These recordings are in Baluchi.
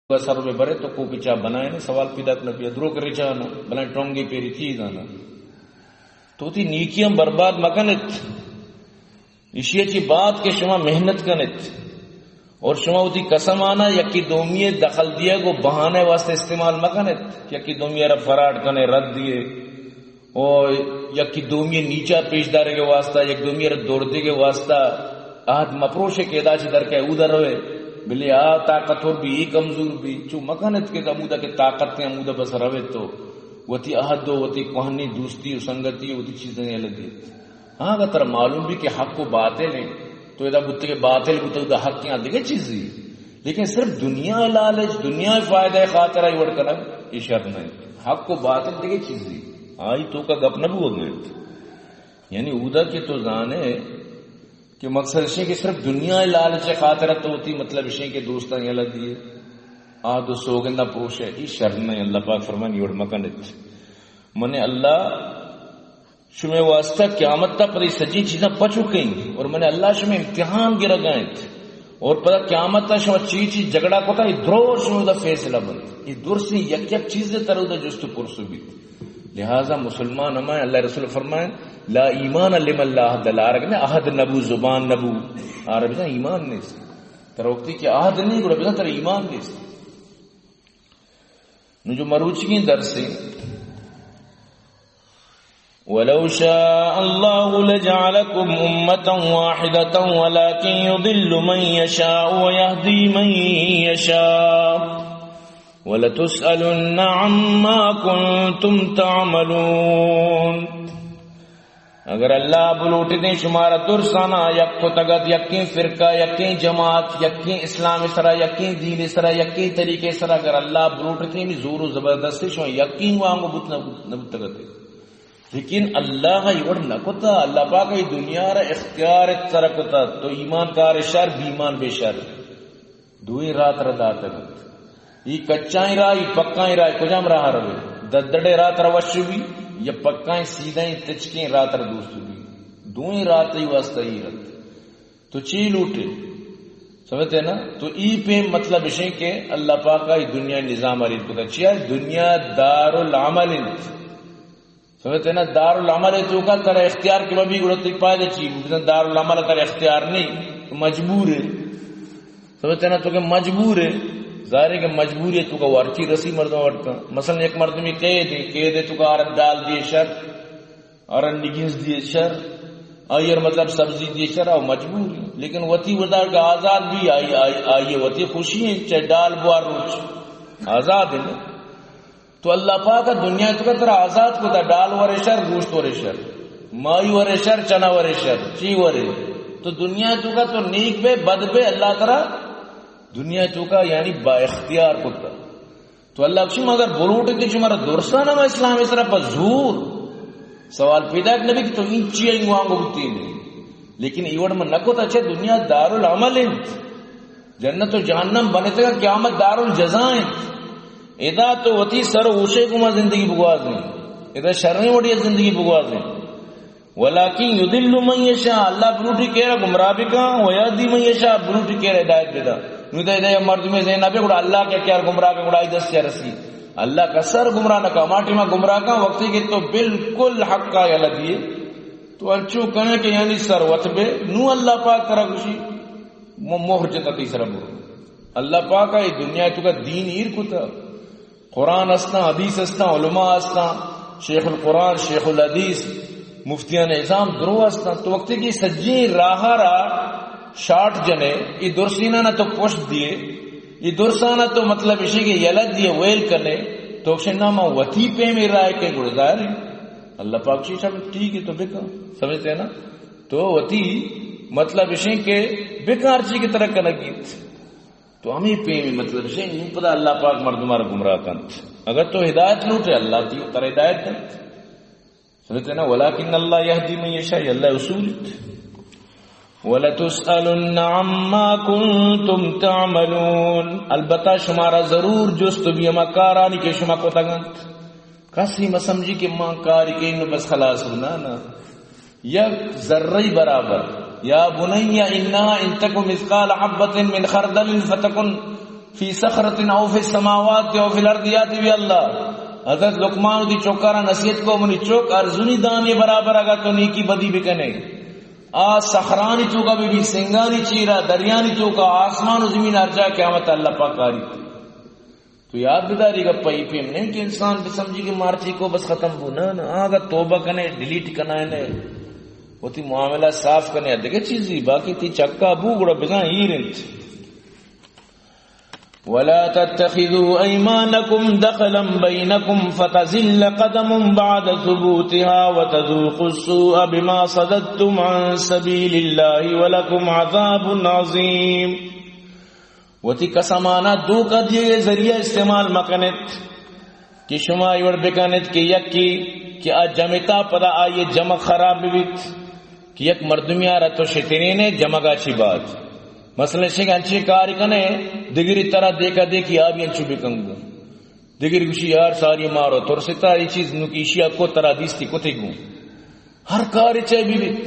سر بہ برے تو کوپی چا بنائے نا، سوال پیدا کنت، بیا دروگ رجانا، بلائیں ٹونگی پیری تھی دانا۔ تو وتی نیکیاں برباد مکنت۔ ایشی چی بات کہ شما محنت کنت اور شما وتی قسمانا یکی دومی دخل دیگ و بہانے واسطے استعمال مکنت، یکی دومی را فراڈ کنے، رد دیے، او یکی دومی نیچا پیش دارگ واسطہ، یک دومی را دور دیگ واسطہ عہد مپروشے کہ ادا چی در کے او در روے، بلے آ طاقتور بھی، ای کمزور بھی، چو مکنت کہ ہمودا کہ طاقت نے ہمودا بس روے تو وتی عہد و وتی کوہنی دوستی و سنگتی و وتی چیزیں یلہ دیت۔ ہاں، اگر ترا معلوم بھی کہ حق و باطل ہیں، تو ادا بوتے کہ باطل بوتے، ادا حق ہیں، دگہ چیزی۔ لیکن صرف دنیا لالچ، دنیا فائدہ خاطر آئی وڑ کنگ، یہ شر نہیں۔ حق و باطل دگہ چیزی۔ آئی تو کا گپ نہ بوگ۔ یعنی اودا کہ تو زانے کہ مقصد اشیں کہ صرف دنیا لالچ خاطر تو ہوتی، مطلب اشیں کہ دوستاں یلہ دیے، آ دو سوگندہ پروش ہے، ای شر نہیں۔ اللہ پاک فرمانی وڑ مکنت۔ من اللہ شمے واسطہ قیامت تا پدی سجی چیزاں پچو کئیں، اور من اللہ شمے امتحان گرگا انت، اور پدا قیامت تا شما چی چی جھگڑا کتا، یہ درو شمے دا فیصلہ بنت۔ یہ درسیں یک یک چیز تر دا جست و پرسو بیت۔ لہذا مسلمان ہمائیں، اللہ رسول فرمائیں، لا ایمان لمن لا عہد لہ، عرب نے عہد نبو، زبان نبو، عرب نے ایمان نیست۔ تر وقتی کہ عہد نہیں، گڑا بزن تر ایمان نیست۔ نو جو مروچی درس ہیں، ولو شاء الله لجعلكم أمة واحدة ولكن يضل من يشاء ويهدي من يشاء ولتسألن عما كنتم تعملون۔ اگر اللہ بلوٹتیں شمارا درسانا یک کتگت، یکیں فرقہ، یکیں جماعت، یکیں اسلام سرا، یکیں دین سرا، یکیں طریقے سرا، اگر اللہ بلوٹتیں بھی زور و زبردستی شما یکیں وانگو بوت نہ، نہ بوتگت۔ لیکن اللہ ای وڑ نہ کتا، اللہ پاک ای دنیا را اختیار تر کتا، تو ایمان کار شر، بیمان بے شر۔ دوئیں راہ ترا داتگ انت۔ ای کچائیں راہ، ای پکائیں راہ، کجام راہ روے؟ ددڑے راہ ترا وش بی، یا پکائیں سیدھائیں تچکیں راہ ترا دوست بی؟ دوئیں راہ تئی واسطہ ای رت۔ تو چی لوٹے؟ سمجھتے نا؟ تو ای پہ مطلب اشیں کہ اللہ پاک ای دنیا نظام ارید کتا۔ چیا؟ دنیا دار العمل انت۔ سمجھتے نا؟ دار العمل ہے تو کا ترا اختیار کے ببی گڑا تئی پائدہ چی؟ بزن دار العمل ترا اختیار نہیں، تو مجبور ہے۔ سمجھتے نا؟ تو کہ مجبور ہے، ظاہر ہے کہ مجبوری ہے تو کا ورچی رسی مردم وڑ کا۔ مثلاً ایک مردمی قید ہے، قید ہے تو کا آرت دال دیے شر، آرت نگینز دیے شر، آئی اور مطلب سبزی دیے شر، او مجبور ہے۔ لیکن وتی وزار کا آزاد بھی آئی، آئی، آئی وتی خوشی ہے، چاہے دال بوار روچ آزاد ہے نا۔ تو اللہ پاک دنیا تو کا ترا آزاد کتا، ڈال ورے شر، گوشت ورے شر، مائی ورے شر، چنا ورے شر، چی ورے۔ تو دنیا تو کا تو نیک بے، بد بے، اللہ ترا دنیا تو کا یعنی با اختیار کتا۔ تو اللہ بخشی مگر بلوٹ تے چمارا درسانا ما اسلام سرا پا زور۔ سوال پیدا نبی کہ تو انچی این وانگو بوتی نہیں۔ لیکن ایوڑ من نکو تا چھ دنیا دار العمل انت۔ جنت و جہنم بنتگا، قیامت دار الجزا انت۔ ادا تو وتی سر ہوشے گما زندگی بگوازیں، ادا شریں وڑی زندگی بگوازیں۔ ولکن یضل من یشاء، اللہ بلوٹی کیرا گمراہ بکا، و یہدی من یشاء، بلوٹی کیرا ہدایت بدا۔ نو دا ادا مردم زین نبی گڑا اللہ کے کیار گمراہ کے گڑا دست یا رسی۔ اللہ کا سر گمراہ نہ کا، ماٹی ما گمراہ کا وقتی کہ تو بالکل حق کا یلا دیے۔ تو انچو کنے کہ یعنی سر وت بے، نو اللہ پاک ترا گوشی، مو-، مہر جتا تئی سرا برو۔ اللہ پاک ای دنیا تو کا دین ایر کتا۔ قرآن استاں، حدیث استاں، علماء استاں، شیخ القرآن، شیخ الحدیث، مفتیان عظام درو استاں۔ تو وقتی کہ سجی راہ را شاٹ جنے، ای درسینا نہ تو پشت دیے، ای درسانا تو مطلب اشی کہ یلد دیے، ویل کنے، تو اکشن نہ ما وتی پیمی رائے کے گڑزار ہیں۔ اللہ پاک چی سب ٹھیک ہے تو بکا، سمجھتے ہیں نا؟ تو وتی مطلب اشیں کہ بکار چی کی طرح کنگیت۔ تو ہمیں پیمی مطلب اشیں، نو پدا اللہ پاک مردم را گمراہ کنت۔ اگر تو ہدایت لوٹے، اللہ تی تر ہدایت کنت۔ سمجھتے نا؟ ولکن اللہ یہدی من یشاء، اللہ اصول انت۔ ولتسألن عما کنتم تعملون، البتہ شمارا ضرور جست بی ہما کارانی کہ شما کتگنت۔ کسی مہ سمجھی کہ ما کاری کئیں نو بس خلاص ہو، نہ، نہ۔ یک ذرہ برابر۔ یا بنی انها ان تک مثقال حبة من خردل فتکن فی صخرۃ او فی السماوات او فی الارض، یاتی بی اللہ۔ حضرت لقمان وتی چکارا نصیحت کو، منی چک، ارزنی دانے برابر اگا تو نیکی بدی بکنے، آ صخرانی توکا بی، بی سنگانی چیرا، دریانی توکا، آسمان و زمین ہر جا قیامت اللہ پاک کاری۔ تو یاد بداری گپا، ای پیم نہیں کہ انسان بسمجھی کہ مرچی کو بس ختم بو، نہ، نہ، آگا توبہ کنے، ڈیلیٹ کنے، وتی معاملہ صاف کنے، دگہ چیزی، باقی تی چکا بو گڑا بزاں ایر انت۔ ولا تتخذوا أيمانكم دخلا بينكم فتزل قدم بعد ثبوتها وتذوقوا السوء بما صددتم عن سبيل الله ولكم عذاب عظيم۔ وتی قسمانا دھوکہ دیگ ذریعہ استعمال مکنت کہ شما ایوڑ بکنت کہ یکی کہ آ جمتا پدا آئی جمگ خراب بیت۔ کہ یک مردمی آرا تو شترینے جمگا چی بعد۔ مثلاً شنگ انچیں کاری کنے، دگری ترا دیکھا دیکھی آ بھی انچو بکن گو۔ دگری گوشی، یار ساری مارو، ترستا ای چیز نو کہ ایشی کو ترا دیستی کتے گو۔ ہر کاری چے بی بیت۔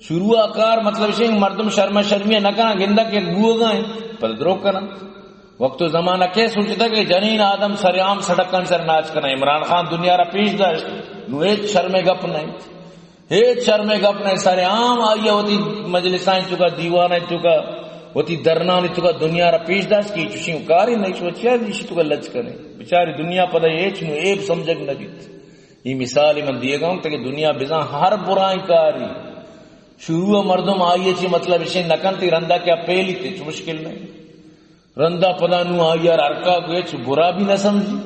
شروع کار مطلب شنگ مردم شرم شرمی نہ کنا، گندا کہ بوگا ہیں، پر درو کنا۔ وقت و زمانہ کے سوچتا کہ جنین آدم سر عام سڑکان سر ناچ کنا، عمران خان دنیا را پیش داشت، نو ہیچ شرم گپ نہیں۔ ہیچ شرمے گپ نہ، سر عام آئی وتی مجلسانی توکا، دیوانانی توکا، وتی دھرنانی توکا دنیا را پیش داشت کہ چوشیں کاری نہیں، چو چیا ایشی توکا لج کنے۔ بیچاری دنیا پدا ہیچ نو عیب سمجھگ نہ بیت۔ یہ مثال من دیگا ہوں تاکہ دنیا بزاں ہر برائیں کاری شروع مردم آئی چی مطلب اشیں نہ کنت، رندا کیا پہلی تے چو مشکل نہیں۔ رندا پدا نو آئی ار ہرکا گوے چو برا بھی نہ سمجھی،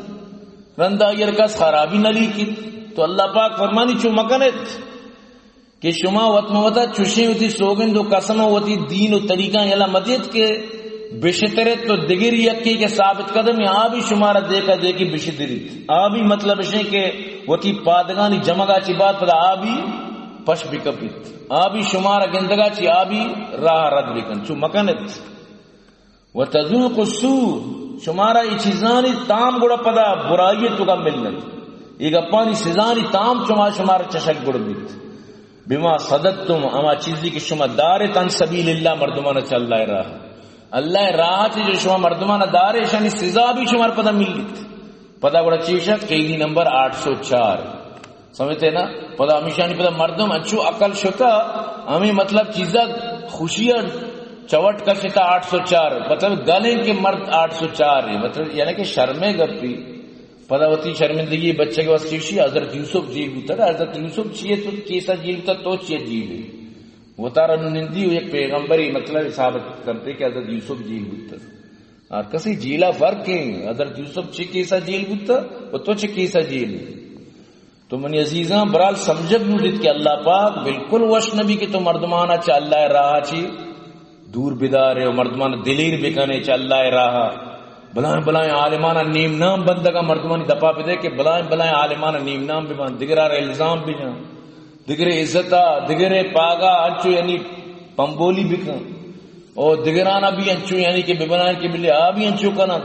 رندا آئی ار کس خرابی نہ لیکیت۔ تو اللہ پاک فرمانی چو مکنت کہ شما وت مہ وتا چوشیں وتی سوگند و قسم و وتی دین و طریقہ یلا مدیت کہ بشترت تو دگر یکی کہ ثابت قدم یا آ بھی شمارا دیکھا دیکھی بشتریت۔ آ بھی مطلب اشیں کہ وتی پادگانی جمگا چی بات پدا آ بھی پش بکپیت۔ آ بھی شمارا گندگا چی آ بھی راہ رد بکن۔ چو مکنت۔ وتذوقوا السوء، شمارا ای چیزانی تام گڑا پدا برائی توکا ملنت۔ ای گپانی سزانی تام شما، شمارا چشک گڑ بیت۔ بما صددتم، اما چیزی کہ شما دارت عن سبیل اللہ، مردمان چہ اللہ راہ۔ اللہ راہ چی جو شما مردمان دارے، اشانی سزا بھی شمار پدا ملیت۔ پدا گڑا چیشا قیدی نمبر آٹھ سو چار۔ سمجھتے نا؟ پدا ہمیشانی پدا مردم انچو عقل شتا، ہمیں مطلب چیزا خوشی چوٹ کشتا آٹھ سو چار، مطلب گلیں کہ مرد آٹھ سو چار ہے، مطلب یعنی کہ شرمے گپی۔ پدا وتی شرمندگی بچے کے واسطے شی حضرت یوسف جیل بوتا، حضرت یوسف چیئے تو کیسا جیل بوتا، تو چیئے جیل ہے۔ وتارا نو نندی و یک پیغمبری مطلب ثابت کرتے کہ حضرت یوسف جیل بوتا۔ ہر کسی جیلا فرق ہے، حضرت یوسف چی کیسا جیل بوتا و تو چی کیسا جیل ہے۔ تو منی عزیزاں، برال سمجھگ لوٹیت کہ اللہ پاک بالکل وش نبی کہ تو مردمانا چہ اللہ راہ چی دور بدارے و مردمان دلیر بکنے چہ اللہ راہ۔ بلائیں بلائیں عالمانا نیم نام بندگا مردمانی دپا بدے کہ بلائیں بلائیں عالمانا نیم نام ببان، دگرارا الزام بجان، دگرے عزتا، دگرے پاگا انچو یعنی پمبولی بکن۔ او دگرانا بھی انچو یعنی کہ ببنائیں کہ بلے آ بھی انچو کنن۔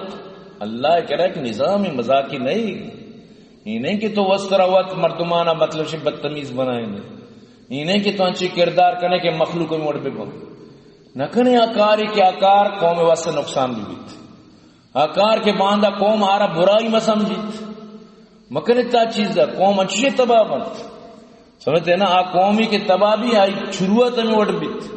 اللہ کرا ایک نظام مذاقی نہیں۔ ای نہیں کہ تو وسترا وت مردمانا مطلب شے بدتمیز بنائیں۔ ای نہیں کہ تو انچی کردار کنے کہ مخلوق موڑ بکن۔ نہ کنے آ کاری کہ آ کار قوم واسطے نقصان بھی بیت۔ آ کار کہ باندا قوم آرا برائی مہ سمجھیت۔ مکنے تا چیز قوم انچی تباہ بنت۔ سمجھتے نا؟ آ قومی کہ تباہ بھی آئی شروعات ہمیں وڑ بیت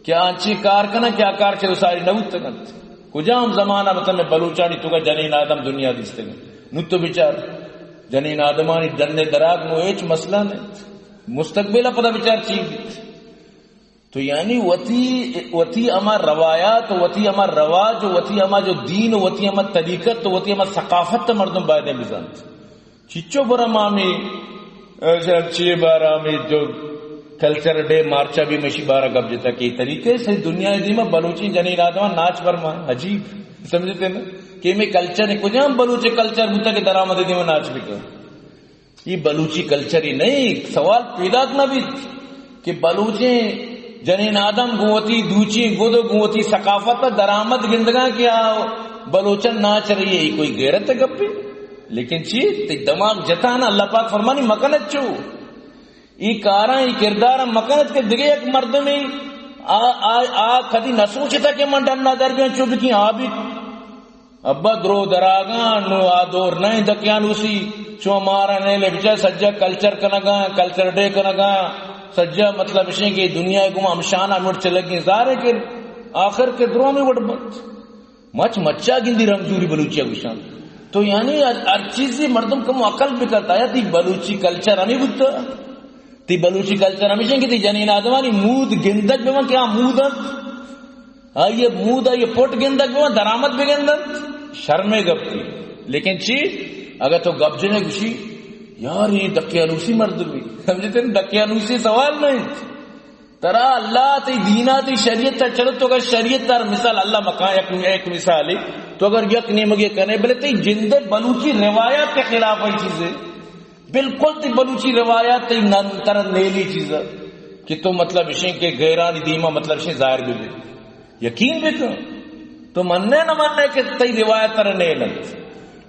کہ آ انچی کار کنا کہ آ کار چہ ساری نہ بوت کنت۔ کجام زمانہ بتن بلوچانی توکا جنین آدم دنیا دیستگ۔ نو تو بچار، جنین آدمانی ڈنے دراگ نو ہیچ مسئلہ نہیں۔ مستقبل پدا بچار چی بیت۔ تو یعنی وتی، وتی ہما روایات، وتی ہما رواج، وتی ہما جو دین، وتی ہما طریقت، وتی ہما ثقافت مردم باید بزانت۔ چچو برا مامی، اے، چی بارا می جو کلچر ڈے مارچا بھی مشی بارا گپ جتا کہ طریقے سے دنیا دیما بلوچی جنین آدمان ناچ برما عجیب۔ سمجھتے نا؟ کہ میں کلچر ہے، کجام بلوچ کلچر بوتا کہ درآمد دیما ناچ بکن؟ یہ بلوچی کلچر ہی نہیں۔ سوال پیدا نہ بیت کہ بلوچیں جنین آدم گوں وتی دوچی گد و گوں وتی ثقافت درآمد گندگاں کہ آ بلوچن ناچ رہی ہے، یہ کوئی غیرت گپے؟ لیکن چی تی دماغ جتا نا، اللہ پاک فرمانی مکنت چو۔ ای کاراں، ای کرداراں مکنت کہ دگہ یک مردمے آ، آ، آ کدی نہ سوچتا کہ من ڈنا در بیاں چو بکیں آ بھی ابا درو دراگاں، نوں آ دور نہ ایں دقیانوسی، چو مارا نیلے بچا سجا کلچر کنگا، کلچر ڈے کنگا، سجا مطلب اشیں کہ دنیا گما ہمشانا مڑ چلگیں زارے کہ آخر کہ درو ہمے وڑ بنت۔ مچ مچا گندی رمزوری بلوچیا گوشاں۔ تو یعنی ہر، ہر چیزی مردم کم عقل بکنت۔ آیا تئی بلوچی کلچر ہمے بوتا؟ تئی بلوچی کلچر ہمیش انت کہ تئی جنین آدمانی مود گندگ ببنت کہ آ مود انت؟ آئی ء مود، آئی ء پٹ گندگ ببنت، درآمد بگند انت؟ شرمے گپے۔ لیکن چی؟ اگر تو گپ جنے گوشی، یار، اے دقیانوسی مردمے۔ سمجھتے ہیں؟ دقیانوسی سوال نہ انت۔ ترا اللہ، تئی دینا، تئی شریعت ء چلو، تو اگر شریعت ء مثال اللہ مکان یک، یک مثالے، تو اگر یک نیمگے کنے، بلے تئی جند ء بلوچی روایات کے خلاف ہے چیزے، بالکل تئی بلوچی روایات تئی نن ترا نیلی چیز کہ تو مطلب اشیں کہ غیرانی دیما مطلب اشیں ظاہر بہ بے۔ یقین بکن، تو مننے نہ مننے کہ تئی روایت ترا نیل انت۔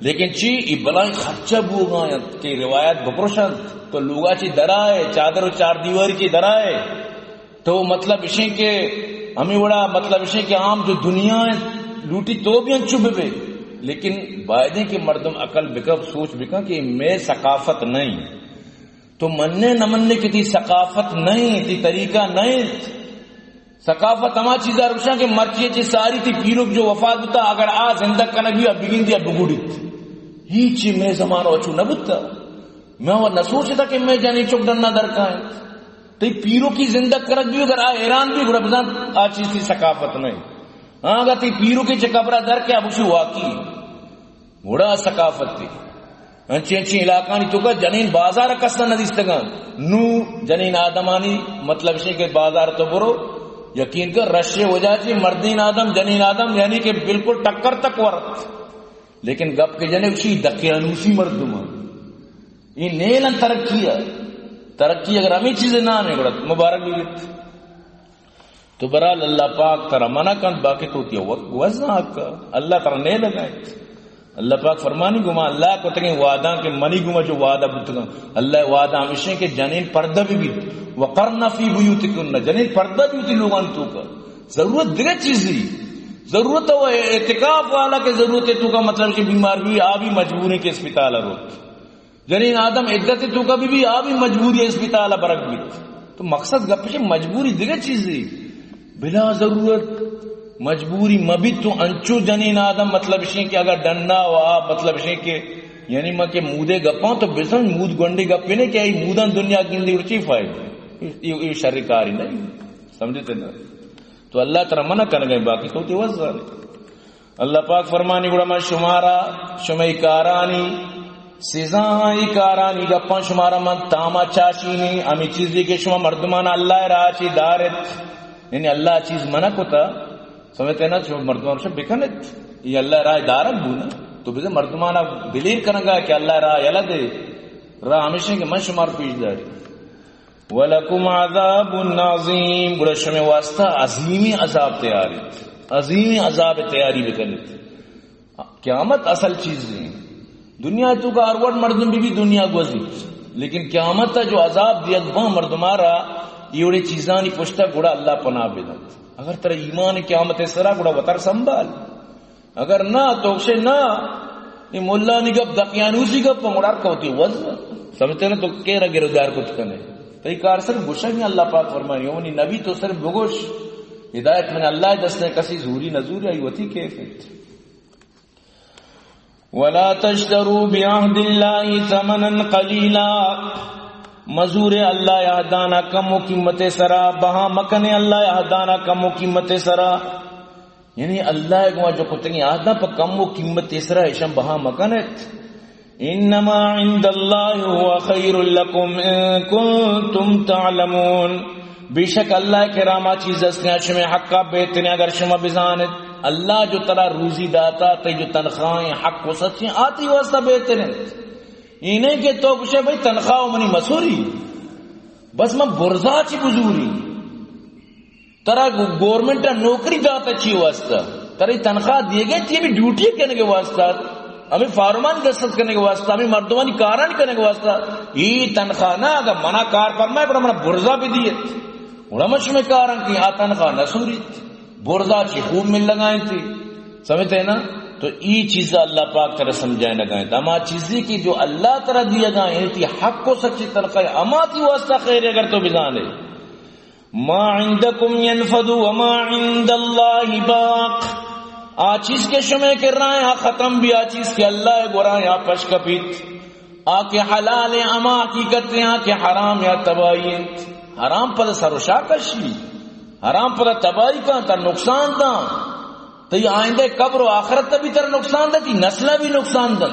لیکن چی، ای بلائیں خرچہ بوگا انت کہ روایت بپروشنت، تو لوگا چی درائے، چادر و چار دیواری چی درائے، تو مطلب اشیں کہ ہمیں وڑا مطلب اشیں کہ عام جو دنیا ہے لوٹی تو بھی انچو بہ بے۔ لیکن بایدیں کہ مردم عقل بکن، سوچ بکن کہ مئے ثقافت نہیں۔ تو مننے نہ مننے کہ تئی ثقافت نہیں، تئی طریقہ نہیں۔ ثقافت ہما چیزا روشاں کہ مرچی چی ساری تئی پیروک جو وفات بوتا، اگر آ زندگ کنگ بی، آ بگندی، آ بگوڑیت۔ ہیچی مئے زمانہ اچو نہ بوتا۔ میں وہ نہ سوچتا کہ مئے جنی چک ڈنا درکائیں۔ تئی پیروکی زندگ کرگ بی، اگر آ حیران بی، گڑا بزان آ چیز تئی ثقافت نہیں۔ ہاں، اگر تئی پیروکی چہ قبرا در کے، آ بوشی واقعی گڑا ثقافت تئی۔ انچیں انچیں علاقانی توکا جنین بازار کس نہ دیستگاں۔ نو جنین آدمانی مطلب شے کہ بازار تو برو، یقین کر رش وجہ چی مردین آدم، جنین آدم یعنی کہ بالکل ٹکر تک ورت۔ لیکن گپ کہ جنے اسی دقیانوسی مردم۔ یہ نیلن ترقی ہے۔ ترقی اگر ہمیں چیزیں نہ آنے گڑا مبارک بھی بیت۔ تو برحال اللہ پاک ترا منع کنت، باقی تو تیا وزن حق۔ اللہ ترا نہ لگائیں۔ اللہ پاک فرمانی گما اللہ کتگیں وعداں کہ منی گما جو وعدہ بوتگاں، اللہ وعدہ ہمیشیں کہ جنین پردہ بھی بیت، وقرن فی بیوتکن، جنین پردہ بھی بیت لوگان توکا۔ ضرورت دیگہ چیزی، ضرورت وہ اعتکاف والا کہ ضرورت ہے توکا، مطلب کہ بیمار بھی، آ بھی مجبور ہیں کہ اسپتال روت۔ جنین آدم عدت توکا بہ بی، آ بھی مجبوری اسپتال برگ بیت۔ تو مقصد گپ چہ مجبوری دگہ چیزے۔ بلا ضرورت مجبوری مبیت۔ تو انچو جنین آدم مطلب شیں کہ اگر ڈنڈا و آ مطلب شیں کہ یعنی ما کہ مودے گپاں تو بزن مود گونڈے گپے نے کہ ای مودان دنیا گندی اور چی فائدہ؟ یہ، یہ شر کاری نہیں۔ سمجھتے نا؟ تو اللہ ترا منع کنگے، باقی تو تی وزن۔ اللہ پاک فرمانی گڑا من شمارا شمئی کارانی سزا، ای کارانی گپاں شمارا من تاما چاشینی، ہمی چیزی کہ شما مردمان اللہ راہ چی دارت، یعنی اللہ چیز منع کتا، سمجھتے نا، شما مردمان شما بکنت، یہ اللہ راہ دارت بونا، تو بزے مردمان دلیر کنگا کہ اللہ راہ یلا دے، راہ ہمیشہ کہ من شمار پیش داری۔ ولکم عذاب عظیم، گڑا شمے واسطہ عظیمی عذاب تیاری، عظیمی عذاب تیاری بکنیت۔ قیامت اصل چیز ہے۔ دنیا تو کا ہر وقت مردم بھی، بھی دنیا گوزی، لیکن قیامت جو عذاب دیگ باں مردمارا، یہ وڑے چیزانی پشتا گڑا اللہ پناہ بدنت۔ اگر ترا ایمان قیامت سرا گڑا وتر سنبھال۔ اگر نہ، تو گشے نہ، اے ملانی گپ، دقیانوسی گپ، گڑا ہر کوتی وز۔ سمجھتے نا، تو کیرا گرودار کت کنے؟ تئی کار صرف گشگ ہے، اللہ پاک فرمانی، او منی نبی تو صرف بگوش، ہدایت من اللہ دست ہے، کسی زوری نہ زوری، آئی وتی کیف ہے۔ ولا تشتروا بعهد الله ثمنا قليلا، مزور اللہ عہدانا کم و قیمت سرا، بہا مکنے اللہ عہدانا کم و قیمت سرا۔ یعنی اللہ گوا جو کتگیں عہداں پہ کم و قیمت سرا ایشاں بہا مکنت۔ انما عند الله هو خير لكم ان كنتم تعلمون۔ بے شک اللہ کراما چیز است ہیں شمے حقا بہتریں اگر شما بزانت۔ اللہ جو ترا روزی داتا، تئی جو تنخواہیں حق و سچیں آتی واسطہ بہتریں۔ یہ نہیں کہ تو گشے بھئی تنخواہ منی مسوری، بس من برزا چی بزوری۔ ترا گو-، گورنمنٹ نوکری داتا چی واسطہ؟ ترا تنخواہ دیگے چی بھی ڈیوٹی کنگے واسطہ، ہمیں فارمان دستخط کنگے واسطہ، ہمیں مردمانی کاران کنگے واسطہ۔ یہ تنخواہ نہ، اگر منا کار فرمائے، بڑا منا برزا بھی دیت۔ گڑا من شمے کاران کی آ تنخواہ نہ سوریت۔ برزا چی خوب مل لگائیں تھی۔ سمجھتے ہیں نا؟ تو ای چیز اللہ پاک ترا سمجھائے نہ گائیں۔ ہما چیزی کہ جو اللہ ترا دیا گائیں، یعنی تی حق و سچی تنخواہ، اما تی واسطہ خیر اگر تو بزانے۔ ما عندکم ینفد و ما عند اللہ باق۔ آ چیز کہ شمے کرائیں، آ ختم بھی، آ چیز کہ اللہ گورائیں، آ پش کپیت۔ آ کہ حلال ہیں، اما حقیقت ہیں، آ کہ حرام یا تباہی ہیں۔ حرام پر سر و شاہ کشی، حرام پر تباہی کا، تا نقصان دا۔ تئی آئندہ قبر و آخرت بھی تر نقصان دا، تی نسل بھی نقصان دا۔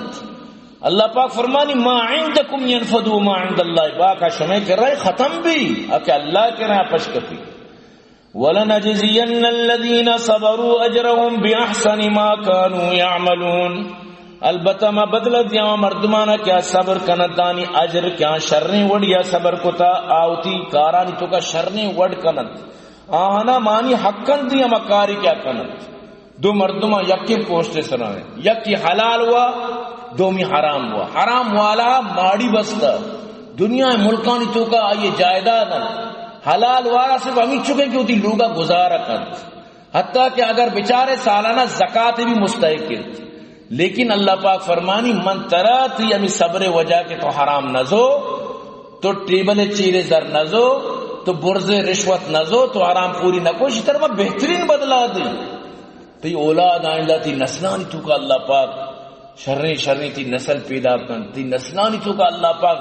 اللہ پاک فرمانی، ما عندکم ینفد و ما عند اللہ باق، آ شمے کرائیں ختم بھی، آ کہ اللہ کرائیں پش کپی۔ ولنجزین الذین صبروا اجرهم باحسن ما كانوا يعملون۔ البتہ ما بدلہ دیاں مردمانا کہ آ صبر کنت، دانی اجر کہ آ شریں وڑیا صبر کتا، آ وتی کارانی توکا شریں وڑ کنت۔ آہانا مانی حقاں دی ہما کاری کہ آ کنت۔ دو مردماں یکیں پوسٹ سرا ہیں، یکی حلال ہوا، دومی حرام ہوا۔ حرام والا ماڑی بستہ، دنیا ملکانی توکا آئیے جائیداد ہیں۔ حلال والا صرف ہمیں چکے کہ وتی لوگا گزارا کنت، حتیٰ کہ اگر بیچارے سالانہ زکات بھی مستحق انت۔ لیکن اللہ پاک فرمانی، من ترا تی ہمیں صبر وجہ کہ تو حرام نزو، تو ٹیبل چیرے زر نزو، تو برز رشوت نزو، تو حرام خوری نکو، شی تر ما بہترین بدلہ دی۔ تئی اولاد آئندہ تئی نسلانی توکا اللہ پاک شریں شریں تئی نسل پیدا کن، تئی نسلانی توکا اللہ پاک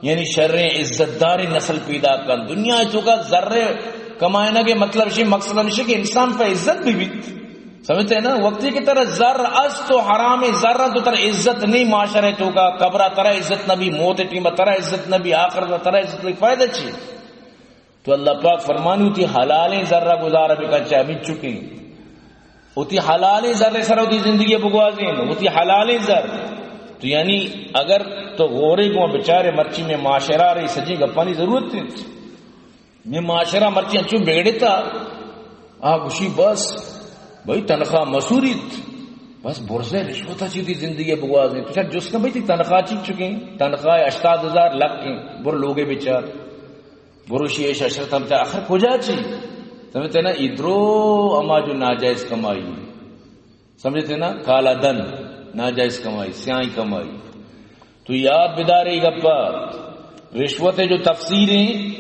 یعنی شریں عزت داریں نسل پیدا کن۔ دنیا توکا زر کمائنگ مطلب شی، مقصد ہمشی کہ انسان پہ عزت بھی بیت۔ سمجھتے ہیں نا؟ وقتی کہ ترا زر است تو حرام زر تو ترا عزت نہیں، معاشرے توکا قبرہ ترا عزت نہ بھی، موت ٹیم ترا عزت نہ بھی، آخرت ترا عزت نہیں، فائدہ چی؟ تو اللہ پاک فرمانی، وتی حلالیں زر گزارہ بکن، چہ ہمیں چکیں وتی حلالیں زر سر وتی زندگی بگوازین، وتی حلالیں زر۔ تو یعنی اگر تو غورے گوں بچارے، مرچی میں معاشرہ رہی سجی گپانی ضرورت ہے۔ میں معاشرہ مرچی انچو بگڑتا، آ گوشی بس بھئی تنخواہ مسوریت، بس برزے رشوت چی دی زندگی بگوازین۔ تو چا جس نہ بھئی تی تنخواہ چی چکیں؟ تنخواہ ہشتاد ہزار، لکھ ہیں، بر لوگے بچار۔ بروشی ایش عشرت ہم چا آخر کجا چی؟ سمجھتے نا؟ ادرو اما جو ناجائز کمائی، سمجھتے نا؟ کالا دن، ناجائز کمائی، سیاہیں کمائی۔ تو یاد بدارے گپا، رشوت جو تفسیر ہیں،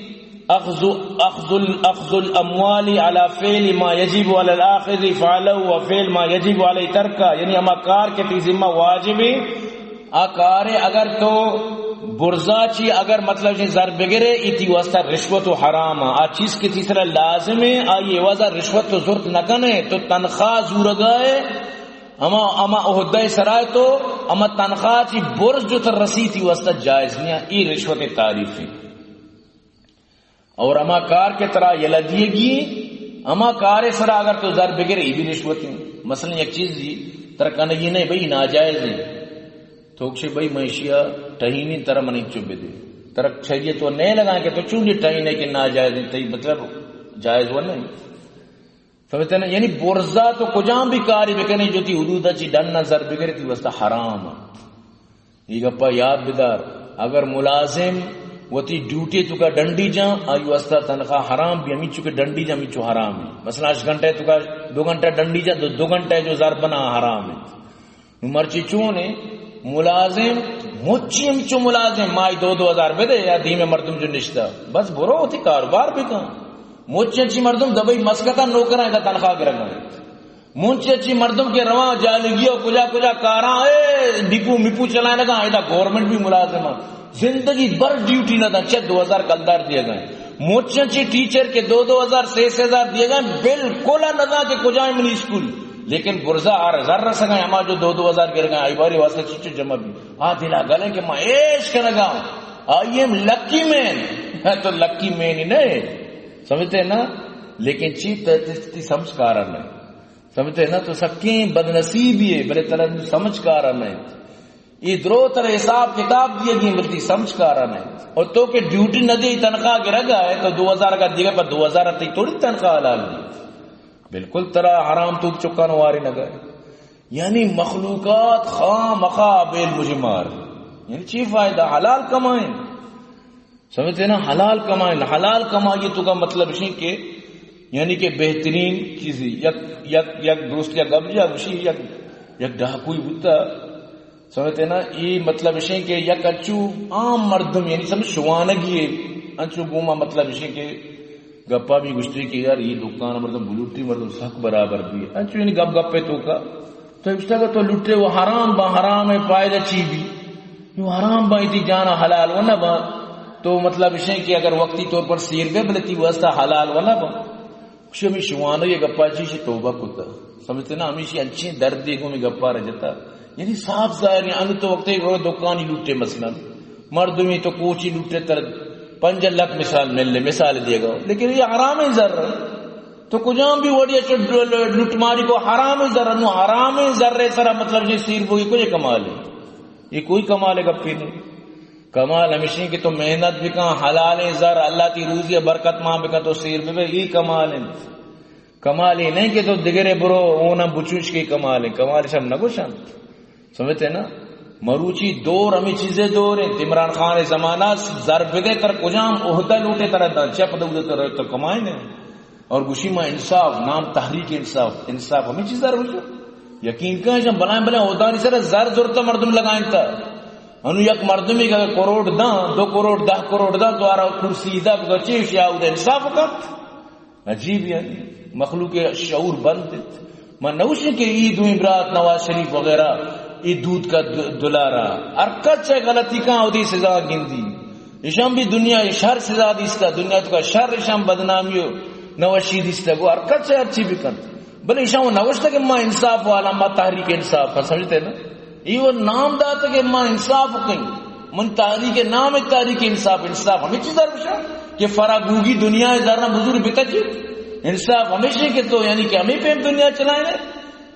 اخذ، اخذ ال-، اخذ الاموال على فعل ما يجب على الاخذ فعله وفعل ما يجب عليه تركه، یعنی ہما کار کہ تی ذمہ واجب ہیں، آ کارے اگر تو برزا چی اگر مطلب چی زر بگرے، ای تی واسطہ رشوت و حرام۔ آ چیز کہ تی سرا لازم ہے، آئی عوضا رشوت تو زرت نہ کنے، تو تنخواہ زورگا ہے، اما، اما عہدہ سرا ہے تو اما تنخواہ چی برز جو تر رسی تی واسطہ جائز نہیں ہے، ای رشوت تعریف ہے۔ اور ہما کار کہ ترا یلہ دیگی، ہما کارے سرا اگر تو زر بگرے، ای بھی رشوت ہیں۔ مثلاً یک چیز دی ترا کنگی نہیں بھئی، ناجائز ہے۔ تو کشے بھئی، من اشیا ٹہینی، ترا منی چو بدے۔ ترا شریعت و نہیں لگائیں کہ تو چون یہ ٹہینے کہ ناجائز ہے، تئی مطلب جائز و نہیں۔ سمجھتے نا؟ یعنی برزا تو کجام بھی کاری بکنے جو تی حدود چی ڈن نہ زر بگرے، تی واسطہ حرام ہے۔ یہ گپا یاد بدار، اگر ملازم وتی ڈیوٹی توکا ڈنڈی جان، آئی واسطہ تنخواہ حرام بھی، ہمیں چونکہ ڈنڈی جان، ہمیں چو حرام ہے۔ مثلاً اش گھنٹے توکا دو گھنٹہ ڈنڈی جان، دو، دو گھنٹے جو زر بنا حرام ہے۔ نو مرچی چون ہے؟ ملازم، مچی ہمیں چو ملازم، مائی دو دو ہزار بدے یا دیم مردم جو نشتا، بس برو وتی کاروبار بکن۔ مچی چی مردم دبئی مسکتا نوکرا ادا تنخواہ گرگا۔ منچی اچی مردم کہ رواں جالگی و کجا کجا کاراں، اے ڈپو مپو چلائے لگا، ادا گورنمنٹ بھی ملازم ہے۔ زندگی بھر ڈیوٹی نہ داں، چہ دو ہزار کلدار دیے گئے۔ منچی اچی ٹیچر کہ دو دو ہزار، سے سے ہزار دیے گئے، بالکل نہ داں کہ کجا ہے منی اسکول۔ لیکن برزا آر ہزار رسگا، ہما جو دو دو ہزار گر گئے، آئی باری واسطہ چچو جمع بھی۔ آ دلا گلے کہ ما ایش کنگا، I am lucky man۔ تو لکی مین ہی نہیں، سمجھتے ہیں نا؟ لیکن چی ت-، ت-، تی سمجھ کارا نہیں۔ سمجھتے ہیں نا؟ تو سکیں بدنصیبی ہے، بلے ترا سمجھ کارا نہیں۔ یہ درو ترا حساب کتاب دیے گی، بلے تی سمجھ کارا نہیں۔ اور تو کہ ڈیوٹی نہ دے، تنخواہ گرگا ہے، تو دو ہزار کا دیگا، پر دو ہزار تی تھوڑی تنخواہ حلال دی۔ بالکل ترا حرام تو چکان واری نہ گئے۔ یعنی مخلوقات خواہ مخواہ بیل مجھے مار۔ یعنی چی فائدہ؟ حلال کمائیں۔ سمجھتے ہیں نا؟ حلال کمائیں، حلال کمائی توکا مطلب شی کہ، یعنی کہ بہترین چیزی، یک، یک، یک دوست یا گپ جا گوشی، یک یک ڈاکوئی بوتا، سمجھتے نا؟ اے مطلب اشیں کہ یک انچو عام مردم، یعنی سمجھ شوانگی ہے، انچو گوما مطلب اشیں کہ گپا بھی گشتی کہ یار، یہ دکان مردم بلوٹی، مردم سک برابر بھی۔ انچو یعنی گپ گپ پہ تو کا، تو اشتا کہ تو لٹے وہ حرام با، حرام ہے، فائدہ چی بھی؟ یہ حرام با، اتی جانا حلال و نہ با۔ تو مطلب اشیں کہ اگر وقتی طور پر سیر بے، بلے تی واسطہ حلال و نہ با۔ شمی شوانو یہ گپا چی شی توبہ کتا۔ سمجھتے نا؟ ہمیشی انچیں دردے گوں میں گپا رہ جتا۔ یعنی صاف ظاہر ہے، انو تو وقت ایک دکانی لوٹے مثلاً، مردمی تو کوچی لوٹے تر پنج لکھ مثال مل لے، مثال دیے گا۔ لیکن یہ حرام ہے زر۔ تو کجام بھی وڑیا چو لوٹ ماری کو حرام ہے زر، انو حرام ہے زر سرا مطلب یہ سیر بوئی کو یہ کمال ہے۔ یہ کوئی کمال ہے گپی نہیں۔ کمال ہمیشی کہ تو محنت بکن، حلالیں زر، اللہ تی روزی برکت مان بکن، تو سیر ببے، ای کمال انت۔ کمال ای نہیں کہ تو دگرے برو، اونا بچوش کے کمال انت۔ کمال شم نگوشنت۔ سمجھتے نا؟ مروچی دور ہمیں چیزیں دور انت۔ عمران خان زمانہ زر بدے تر کجام عہدہ لوٹے تر دان، چپ دو تر تو کمائیں۔ اور گوشی ما انصاف، نام تحریک انصاف، انصاف ہمیں چیز دار ہوئی۔ یقین کن جب بلائیں بلائیں عہدانی سر زر زرتا مردم لگائیں تا۔ انو یک مردمی کہ کروڑ داں، دو کروڑ، دہ کروڑ داں، تو آرا کرسی دا، بگا چیش یا اود انصاف کت۔ عجیب یعنی مخلوق شعور بند انت۔ من نوشیں کہ ای دوئیں برات نواز شریف وغیرہ ای دود کا د-، دلارا۔ ہر کس چہ غلطی کاں اودی سزا گندی۔ ایشان بھی دنیا ء شر سزا دیستا، دنیا تو کا شر ایشان بدنامی و نوشی دیستا، گو ہر کس چہ ہر چی بکن۔ بلے ایشان وہ نوشتا کہ ما انصاف والا، ما تحریک انصاف کا، سمجھتے نا؟ یہ وہ نام داتا کہ ما انصاف کہیں، من تحریک نام ہے تحریک انصاف۔ انصاف ہمیں چیز در بشا کہ فرا گوگی دنیا ہے زرنا بزرگ بتا چی؟ انصاف ہمیشہ کہ تو یعنی کہ ہمیں پہ دنیا چلائیں۔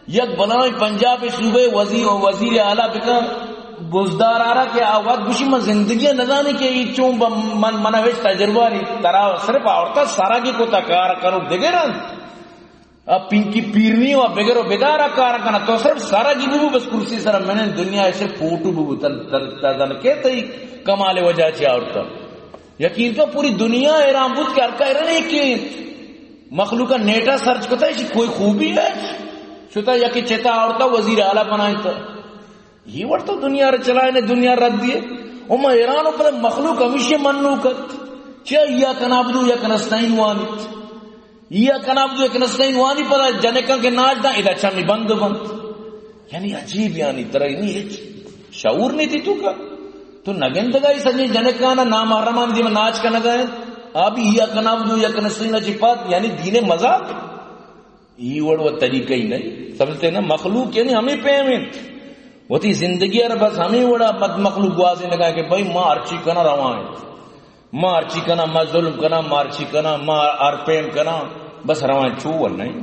یک بلائیں پنجاب صوبے وزیر، وزیر اعلیٰ بکن بزدار آرا کہ آ وقت گوشی من زندگی نزانی کہ یہ چون ب-، من، من ہچ تجربہ نہیں، ترا صرف آورتا سرا کی کوتا کار کرو دگرن۔ اب پنکی پیرنی و بگرو بدارا کار کنا، تو صرف سرا کی ببو، بس کرسی سرا، من دنیا صرف فوٹو ببو، تن، تن، تن، تن کے تئی کمال وجہ چی آورتا۔ یقین تو پوری دنیا حیران بود کہ ہر کا حیران ہے کہ مخلوق نیٹا سرچ کتا ہے، کوئی خوبی ہے؟ شتا یا کہ چتا آورتا وزیر اعلیٰ بنائیں تو یہ وڑ تو دنیا را چلائے نے، دنیا رد دیے۔ او ما حیران ہوں، پدا مخلوق ہمیشہ منو کت۔ چیا ایاک نعبد و ایاک نستعین وانیت؟ ایاک نعبد و ایاک نستعین وانی پدا جنکاں کہ ناچ داں، ادا چمی بند بنت۔ یعنی عجیب، یعنی ترا نی ہچ شعور نہیں تھی تو کا؟ تو نگندگائی سجیں جنکانا نامحرمان دیما ناچ کنگا ہے۔ آ بھی ایاک نعبد و ایاک نستعین چی پات، یعنی دین مذاق۔ ای وڑ و طریقہ ہی نہیں۔ سمجھتے نا؟ مخلوق یعنی ہمیں پیم انت۔ وتی زندگی ار بس ہمیں وڑا مد مخلوق گوازینگا کہ بھئی ما ہرچی کنا رواں انت۔ ما ہرچی کنا، ما ظلم کنا، ما ہرچی کنا، ما ہر پیم کنا، بس رواں چو و نہیں۔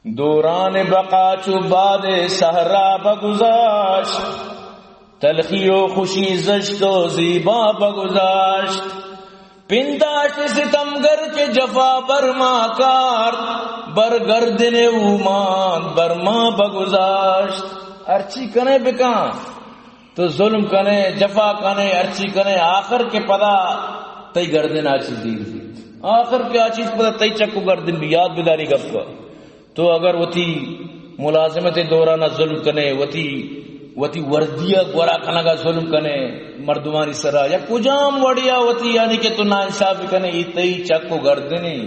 دوران بقا چو باد صحرا بگذاشت، تلخی و خوشی، زشت و زیبا بگذاشت۔ پنداشت ستمگر چہ جفا بر ما کارت، بر گردن او ماند بر ما بگذاشت۔ ہرچی کنے بکن، تو ظلم کنے، جفا کنے، ہرچی کنے، آخر کے پدا تئی گردن آ چیز دیر بیت۔ آخر کے آ چیز پدا تئی چک و گردن بی، یاد بداری گپ۔ تو اگر وتی ملازمت دوران ظلم کنے، وتی، وتی وردی گورا کنگا ظلم کنے مردمانی سرا، یا کجام وڑیا وتی یعنی کہ تو ناانصافی کنے، ای تئی چک و گردنے۔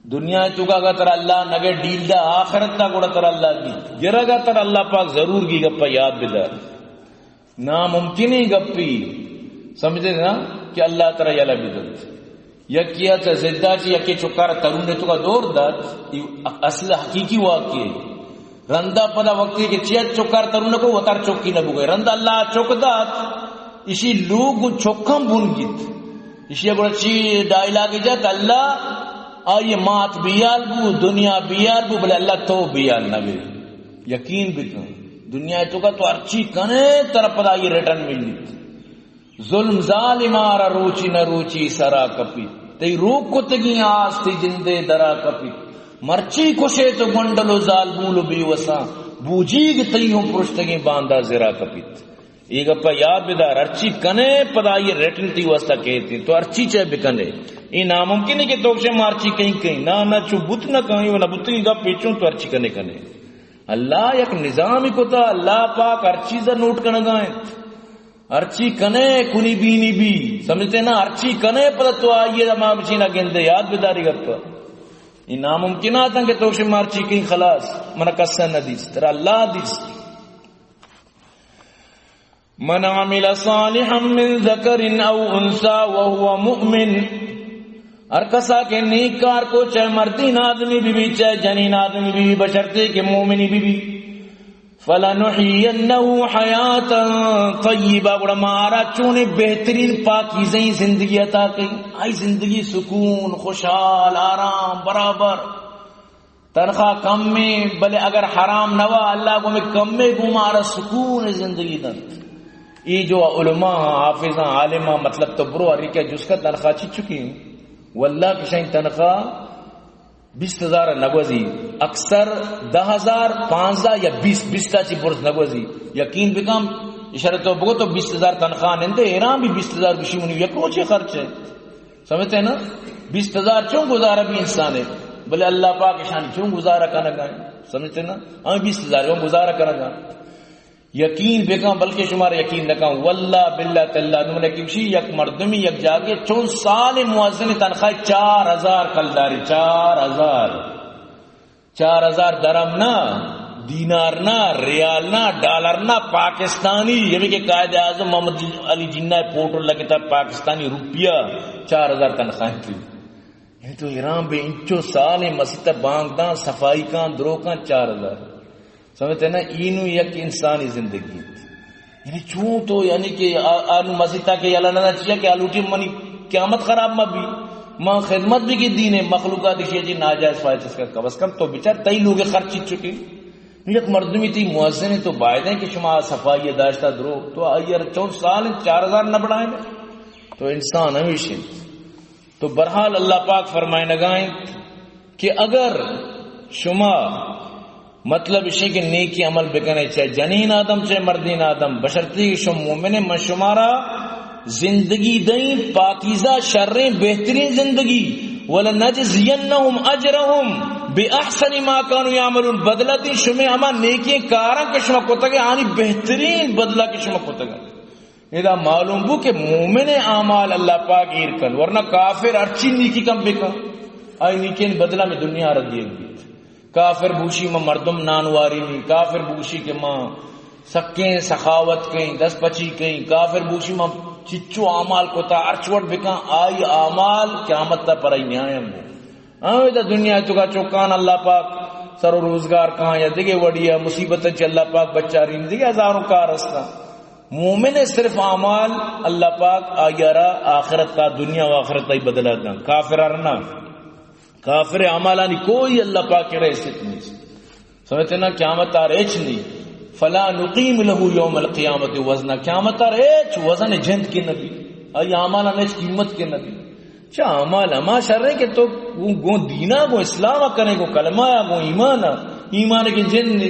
دنیا تو کا اگر ترا اللہ نگے ڈیل دا، آخرت تا گڑا ترا اللہ گی گرگا، ترا اللہ پاک ضرور گی، گپا یاد بدار۔ ناممکنیں گپی، سمجھتے نا، کہ اللہ ترا یلہ بدنت۔ یکیا چہ زدا چہ یکے چکار ترون تو کا دور دات، یہ اصل حقیقی واقعہ ہے۔ رندا پدا وقتی کہ چیا چکار ترون کو وتار چکی نہ بگئے۔ رندا اللہ چک دات، اسی لوگ چکم بن گیت۔ اسی گڑا چی ڈائیلاگ جات، اللہ آئی مات بیال بو، دنیا بیال بو، بلے اللہ تو بیال نہ بے۔ یقین بکن، دنیا تو کا تو ہرچی کنے، ترا پدا یہ ریٹرن ملیت۔ ظلم ظالم آرا روچی نہ روچی سرا کپیت۔ تئی روک کتگیں آس تئی جندے درا کپیت۔ مرچی کشے تو گونڈل و زالبول و بے وساں، بوجیگ تئی ہوں پرشتگیں باندا زرا کپیت۔ اے گپا یاد بدار، ہرچی کنے پدا آئی ریٹن تئی واسطہ کیت۔ تو ہرچی چے بکنے، اے ناممکن ہے کہ تو گشے ما ہرچی کہیں کہیں۔ نہ، نہ، چو بوت نہ کہیں و نہ بوتگیں گپ پیچوں تو ہرچی کنے کنے۔ اللہ یک نظامی کتا، اللہ پاک ہر چیز نوٹ کنگا انت۔ ہرچی کنے کنی بینی بی، سمجھتے نا؟ ہرچی کنے پدا تو آئیے ما بچینا گندے، یاد بداری گپا۔ یہ ناممکنات ہیں کہ تو شما ہرچی کہیں خلاص، من کسا نہ دیس، ترا اللہ دیس۔ من عمل صالحا من ذکر او انثی وهو مؤمن، ہر کسا کہ نیک کار کو، چاہے مردین آدمی بی بی، چاہے جنین آدمی بی بی، بشرطے کہ مومنی بی بی، فلنحینہ حیاتا طیبہ، گڑا ما آرا چونیں بہترین پاکیزہیں زندگی عطا کئی، آئی زندگی سکون، خوشحال، آرام، برابر۔ تنخواہ کم میں، بلے اگر حرام نہ وا، اللہ گو میں کم میں گو مارا سکون زندگی دنت۔ ای جو علماء ہاں، حافظ ہاں، عالم ہاں، مطلب تو برو ہر کیا جس کا تنخواہ چی چکی ہیں۔ واللہ کشائی تنخواہ بیست ہزار نگوزی، اکثر دہ ہزار، پانزدہ یا بیست، بیست چی برز نگوزی۔ یقین بکم، اشارہ تو بگو تو بیست ہزار تنخواہ نندے، ایران بھی بیست ہزار گشی منی یک روچے خرچ ہے۔ سمجھتے ہیں نا؟ بیست ہزار چون گزارہ بھی انسان ہے، بلے اللہ پاک اشانی چون گزارہ کنگا ہے۔ سمجھتے ہیں نا؟ ہمیں بیست ہزار ہم گزارہ کنگا۔ یقین بکن، بلکہ شمار یقین نہ کن، واللہ باللہ تاللہ، نمنے کمشی یک مردمی یک جاگے چون سال مؤذن تنخواہ چار ہزار کلداری، چار ہزار۔ چار ہزار درم نہ، دینار نہ، ریال نہ، ڈالر نہ، پاکستانی، یعنی کہ قائد اعظم محمد علی جناح فوٹو لگتا، پاکستانی روپیہ، چار ہزار تنخواہ تھی۔ یہ تو ایران بے انچو سال ہیں، مسیت بانگ دان، صفائی کان، درو کان، چار ہزار۔ سمجھتے نا؟ اینو یک انسانی زندگی۔ یعنی چون تو، یعنی کہ آ-، آنو مسیتا کہ یلا نہ چیا کہ آلوٹی منی قیامت خراب مہ بی۔ ما خدمت بھی کی دین مخلوقات اشی جی ناجائز فائدہ اس کا کم از کم تو بچار تئی لوگ خرچ چکے۔ یک مردمی تئی مؤذن ہے تو باید ہے کہ شما صفائی داشتا درو تو آئی ار چون سال چار ہزار نہ بڑھائیں تو انسان ہمیش انت۔ تو بہرحال اللہ پاک فرمائنگا انت کہ اگر شما مطلب اشی کہ نیکی عمل بکنے، چاہے جنین آدم چاہے مردین آدم، بشرطی کہ شما مومن ہیں، من شمارا زندگی دئیں پاکیزہ شریں بہترین زندگی، ولنجزینہم اجرہم باحسن ما کانوا یعملون، بدلہ دیں شمے ہما نیکیں کاراں کہ شما کتگے آنی بہترین بدلہ کہ شما کتگے۔ ادا معلوم بو کہ مومن اعمال اللہ پاک ایر کن، ورنہ کافر ہرچی نیکی کم بکن، آئی نیکین بدلہ میں دنیا را دیگ بیت۔ کافر بوشی ما مردم نان واری نی، کافر بوشی کہ ما سکیں سخاوت کئیں، دست پچی کئیں، کافر بوشی ما چچو اعمال کتا ہرچ وڑ بکن، آئی اعمال قیامت تا پر آئی نیائیں بو۔ ہاں، ادا دنیا توکا چکان اللہ پاک سر و روزگار کان یا دگہ وڑیا مصیبت چ اللہ پاک بچارین، دگہ ہزاروں کار ہستاں۔ مومن صرف اعمال اللہ پاک آئی را آخرت تا، دنیا و آخرت تا ہی بدلہ دن۔ کافر ار نہ، کافر اعمالانی کوئی اللہ پاک کرا حیثیت نہیں۔ سمجھتے نا؟ قیامت آر ہچ نہیں۔ فلا نقیم له یوم القیامت وزنا، قیامت آر ہچ وزن جند کے نبی، آئی اعمالان ہچ قیمت کے نبی۔ چہ اعمال ہما شر ہیں کہ تو گوں، گوں دینا، گوں اسلام کنے، گوں کلمہ یا گوں ایمان، ایمان کے جند نے۔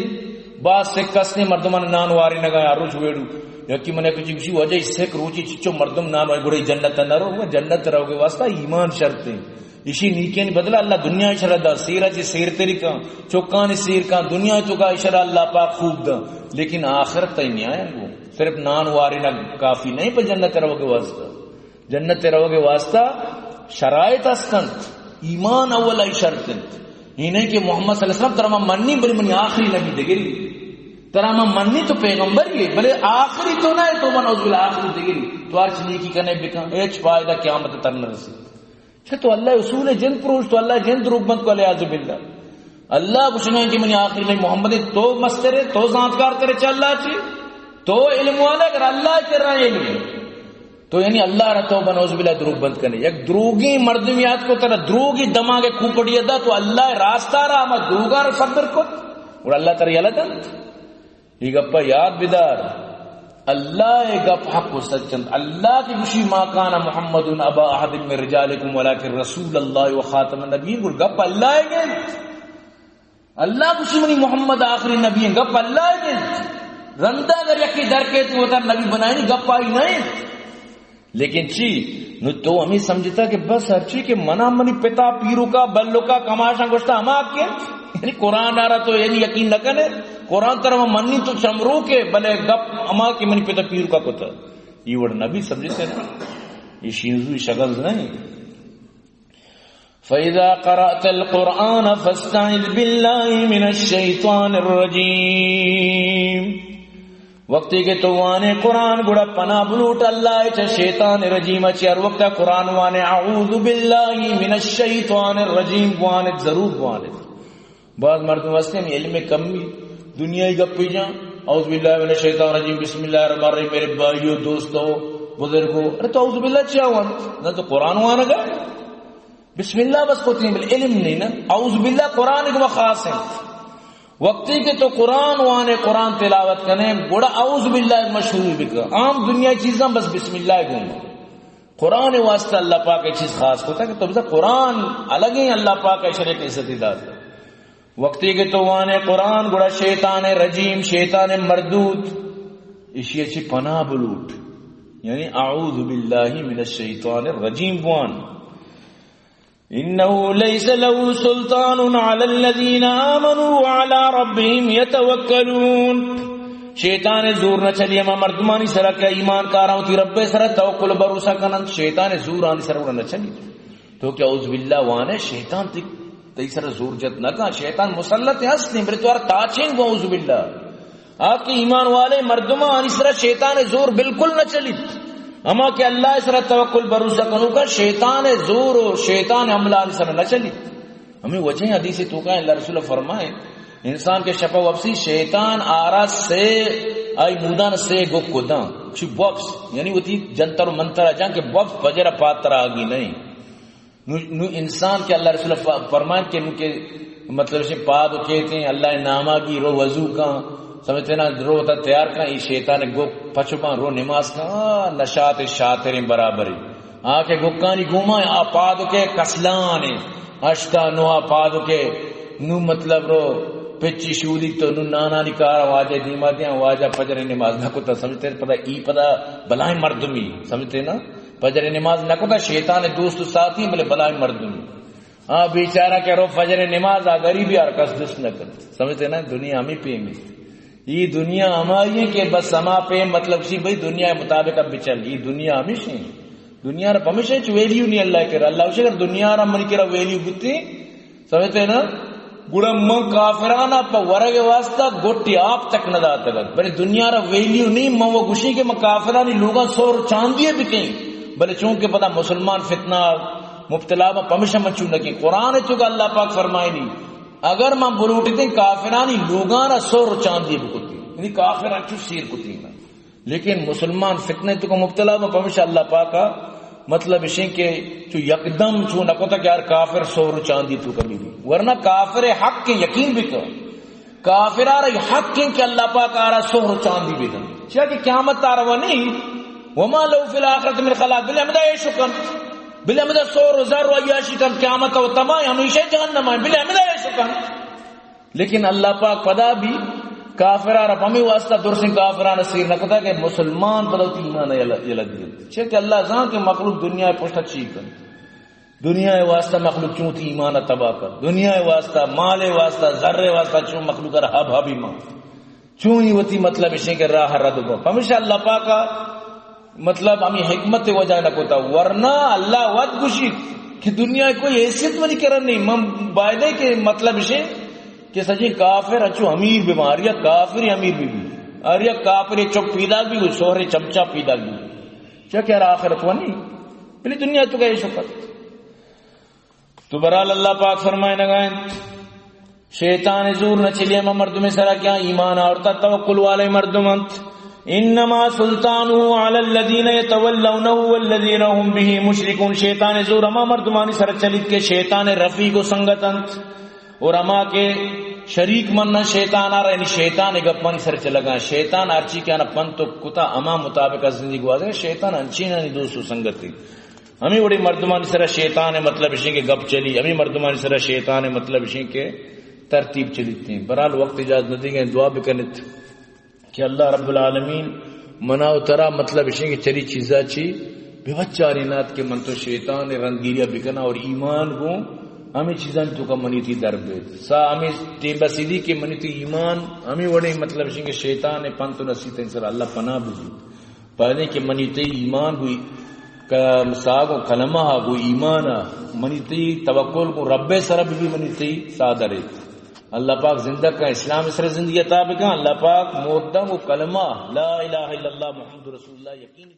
باز سکھ کس نے مردمان نان واری نگا ہر روچ ویڑو۔ یکی من کچھ کسی وجہ سکھ روچی چچو مردم نان واری گڑے جنت نہ رو، جنت روگے واسطہ ایمان شرط ہے۔ اشی نیکیانی بدلہ اللہ دنیا اشرا دا، سیرا چی سیر تری کان، چکانی سیر کان، دنیا چکا اشرا اللہ پاک خوب دا، لیکن آخرت تئی نیائیں گو۔ صرف نان واری نہ کافی نہیں پہ جنت روگے واسطہ۔ جنت روگے واسطہ شرائط ہستنت، ایمان اول ای شرط انت۔ یہ نہیں کہ محمد صلی اللہ علیہ وسلم ترا ما منی بلے منی آخری نبی دگری، ترا ما منی تو پیغمبر یہ بلے آخری تو نہ ہے، تو من عزب آخری دگری، تو ہر چیز نیکی کنے بکن، ہیچ فائدہ قیامت تر نہ رسی۔ چہ تو اللہ اصول جند پروش، تو اللہ جند دروگ بند کو، العیاذ باللہ۔ اللہ گوشگا کہ منی آخری نبی محمد، تو مستر ہے، تو زانتکار ترے چہ اللہ چی، تو علم والا، اگر اللہ کرا علم ہے، تو یعنی اللہ را تو بنعوذ باللہ دروگ بند کنے۔ یک دروگی مردم یاد کو ترا دروگی دماغ کوپڑی دا، تو اللہ راستہ را ہما دروگا را صبر کو، اور اللہ ترا یلا دنت۔ یہ گپا یاد بدار، اللہ ءِ گپ حق و سچ انت۔ اللہ کہ گوشی، ما کان محمد ابا احد من رجالکم ولکن رسول اللہ و خاتم النبیین، گڑا گپ اللہ ءِ گنت۔ اللہ گوشی، منی محمد آخری نبی انت، گپ اللہ ءِ گنت۔ رندا اگر یکی در کیت وتا نبی بنائینی، گپ آئی نہ انت۔ لیکن چی؟ نو تو ہمیں سمجھتا کہ بس ہرچی کہ منا منی پتا پیروکا بلوکا کماشاں گوشتا ہما حق انت۔ یعنی قرآن آرا تو یعنی یقین نہ کنے، قرآن ترا من منی تو چمروکے، بلے گپ اما کہ منی پتا پیرکا کتا۔ یہ وڑ نبی سمجھتے نا، یہ شینزو شگنز نہیں۔ فَإِذَا قَرَأْتَ الْقُرْآنَ فَاسْتَعِذْ بِاللَّهِ مِنَ الشَّيْطَانِ الرَّجِيمِ۔ وقتی کہ تو وانے قرآن، گڑا پناہ بلوٹ اللہ چہ شیطان رجیم چہ۔ ہر وقت قرآن وانے، اعوذ باللہ من الشیطان الرجیم بوانے، ضرور بوانے۔ بعض مردم ہستے ہیں علم کمی، دنیائی گپی جان، اعوذ باللہ من الشیطان الرجیم، بسم اللہ الرحمن الرحیم، میرے بھائیو، دوستو، بزرگو، ارے تو اعوذ باللہ چیا وان؟ نہ تو قرآن وانگا، بسم اللہ بس کوتی، بل علم نہیں نا۔ اعوذ باللہ قرآن کو خاص ہے۔ وقتی کہ تو قرآن وانے، قرآن تلاوت کنے، گڑا اعوذ باللہ مشروع بکا۔ عام دنیا چیزاں بس بسم اللہ گون۔ قرآن واسطہ اللہ پاک یہ چیز خاص ہوتا کہ تو بس قرآن الگ ہی اللہ پاک شریعت عزت دات۔ وقتی کہ تو وانے قرآن، گڑا شیطان رجیم، شیطان مردود، اشی چی پناہ بلوٹ۔ یعنی اعوذ باللہ من الشیطان الرجیم بوان۔ انه ليس له سلطان على الذين آمنوا وعلى ربهم يتوكلون۔ شیطان زور نہ چلی ہما مردمانی سرا کہ ایمان کاراں وتی رب سرا توکل و بھروسہ کنن، شیطان زور آنی سرا نہ چلی۔ تو کہ اعوذ باللہ وانے، شیطان تی، تی سرا زور جت نہ کن، شیطان مسلط ہستی، بلے تو ہر تاچین گو اعوذ باللہ۔ آ کہ ایمان والے مردماں آنی سرا شیطان زور بالکل نہ چلیت۔ ہما کہ اللہ سرا توکل بھروسہ کنوکا شیطان زور و شیطان حملہ آنی سرا نہ چلیت۔ ہمیں وجہ حدیث توکا اللہ رسول فرمائے، انسان کے شپا وپسی شیطان آرا سے، آئی مودان سے گو کداں، چو وپس، یعنی وتی جنتر و منتر جان کہ وپس فجر پاتر آگی نہیں۔ نو، نو انسان کہ اللہ رسول ف-، فرمائن کہ نو کہ مطلب سے پاد کیتے ہیں، اللہ ناما کی رو وضو کا، سمجھتے نا، رو تا تیار کا، یہ شیطان گو پچو با، رو نماز کا، آ، نشاط شاطریں برابر ہے۔ آ کہ گکانی گوما، آ پاد کے کسلان ہے، ہشتا نوا پاد کے، نو مطلب رو پچی شودی تو نو نانانی کارا واجہ دیما دیاں، واجہ فجر نماز نہ کتا، سمجھتے پدا ای پدا بلائیں مردمی، سمجھتے نا؟ فجر نماز نہ کتا، شیطان دوست و ساتھی، بلے بلائیں مردمی۔ آ بیچارہ کہ رو فجر نماز آ غریبی ہر کس دوست نہ کرت۔ سمجھتے نا؟ دنیا ہمیں پیم ہے۔ یہ دنیا ہماری ہے کہ بس ہما پیم مطلب سی بھئی دنیا مطابق اب بچل۔ یہ دنیا ہمیش ہے۔ دنیا را پمیشہ چو ویلیو نہیں اللہ کرا۔ اللہ وشے اگر دنیا را منی کرا ویلیو بوتی، سمجھتے نا؟ گڑا من کافرانا پہ ورگ واسطہ گوٹی آپ تک نہ داتگ ات۔ بلے دنیا را ویلیو نہیں، من وہ گوشی کہ من کافرانی لوگاں سور چاندیے بکیں۔ بلے چونکہ پدا مسلمان فتنہ مبتلا، من پمیشہ من چون نکیں۔ قرآن تو کہ اللہ پاک فرمائنی، اگر من بلوٹتیں کافرانی لوگاں را سور چاندیے بکتی، یعنی کافر انچو سیر کتی نا۔ لیکن مسلمان فتنے تو کو مبتلا، من پمیشہ اللہ پاکا مطلب اشیں کہ چو یکدم چو نہ کتا کہ یار کافر سہر و چاندی تو کبھی بھی، ورنہ کافر حق کے یقین بھی کر، کافر آ رہی حق کے کہ اللہ پاک آ رہا سہر و چاندی بھی دن، چیا کہ قیامت آ رہا نہیں۔ وما لو فی الآخرۃ من خلاق، بلے ہمدا ایشو کن، بلے ہمدا سہر و زر و عیاشی کن، قیامت و تمام ہمیشہ جہنم ہے، بلے ہمدا ایشو کن۔ لیکن اللہ پاک پدا بھی کافران را پمی واسطہ درسیں کافران سیر نہ کتا کہ مسلمان پدا وتی ایمان یلہ، یلہ دیت۔ چہ کہ اللہ زان کہ مخلوق دنیا پشت چی کنت۔ دنیا واسطہ مخلوق چون وتی ایمان تباہ کن۔ دنیا واسطہ، مال واسطہ، زر واسطہ چون مخلوق را ہب ہبی مان۔ چون ہی وتی مطلب اشیں کہ راہ رد بن۔ پمیشہ اللہ پاکا مطلب ہمیں حکمت وجہ نہ کوتا، ورنہ اللہ وت گوشی کہ دنیا کوئی حیثیت منی کرن نہیں۔ من بایدے کہ مطلب اشیں کہ سجی کافر اچو امیر بی، آریا کافر امیر بی، آریا کافر چک پیداک بی، سہرے چمچا پیداک بی۔ چیا کہ آخرت ونی، بلے دنیا تو گئے شکر۔ تو برحال اللہ پاک فرمائے نگائیں، شیطان زور نہ چلی ہما مردم سرا کہ آ ایمان آورتا، توکل والے مردم انت۔ انما سلطانه على الذين يتولونه والذين هم به مشركون۔ شیطان زور ہما مردمانی سرا چلیت کہ شیطان رفیق و سنگت انت، اور ہما کہ شریک منن شیطان آرا، یعنی شیطان گپانی سر چلگا۔ شیطان ہرچی کہ آنا پنت و کتا ہما مطابق زندگی گوازے، شیطان انچینانی دوست و سنگتی۔ ہمیں وڑی مردمانی سرا شیطان مطلب اشیں کہ گپ چلی، ہمیں مردمانی سرا شیطان مطلب اشیں کہ ترتیب چلیت۔ برحال وقت اجازت نہ دیگیں، دعا بکنت کہ اللہ رب العالمین منا و ترا مطلب اشیں کہ چری چیزا چی بے بچارینات کہ من تو شیطان رندگیریا بکنا اور ایمان گوں ہمے چیزانی توکا منی تئی در بیت۔ سا ہمے ٹیم بسیدی کہ منی تئی ایمان ہمے وڑیں، مطلب شنگ شیطان پنت و نصیحت انسان، اللہ پناہ بزی۔ پہلے کہ منی تئی ایمان گوئی، ک-، ساگو کلمہ گو ایمان، منی تئی توکل گو رب سر بی، منی تئی سادرے۔ اللہ پاک زندہ کا اسلام سر زندگی عطا بکن۔ اللہ پاک مردم و کلمہ لا الہ الا اللہ محمد رسول اللہ یقین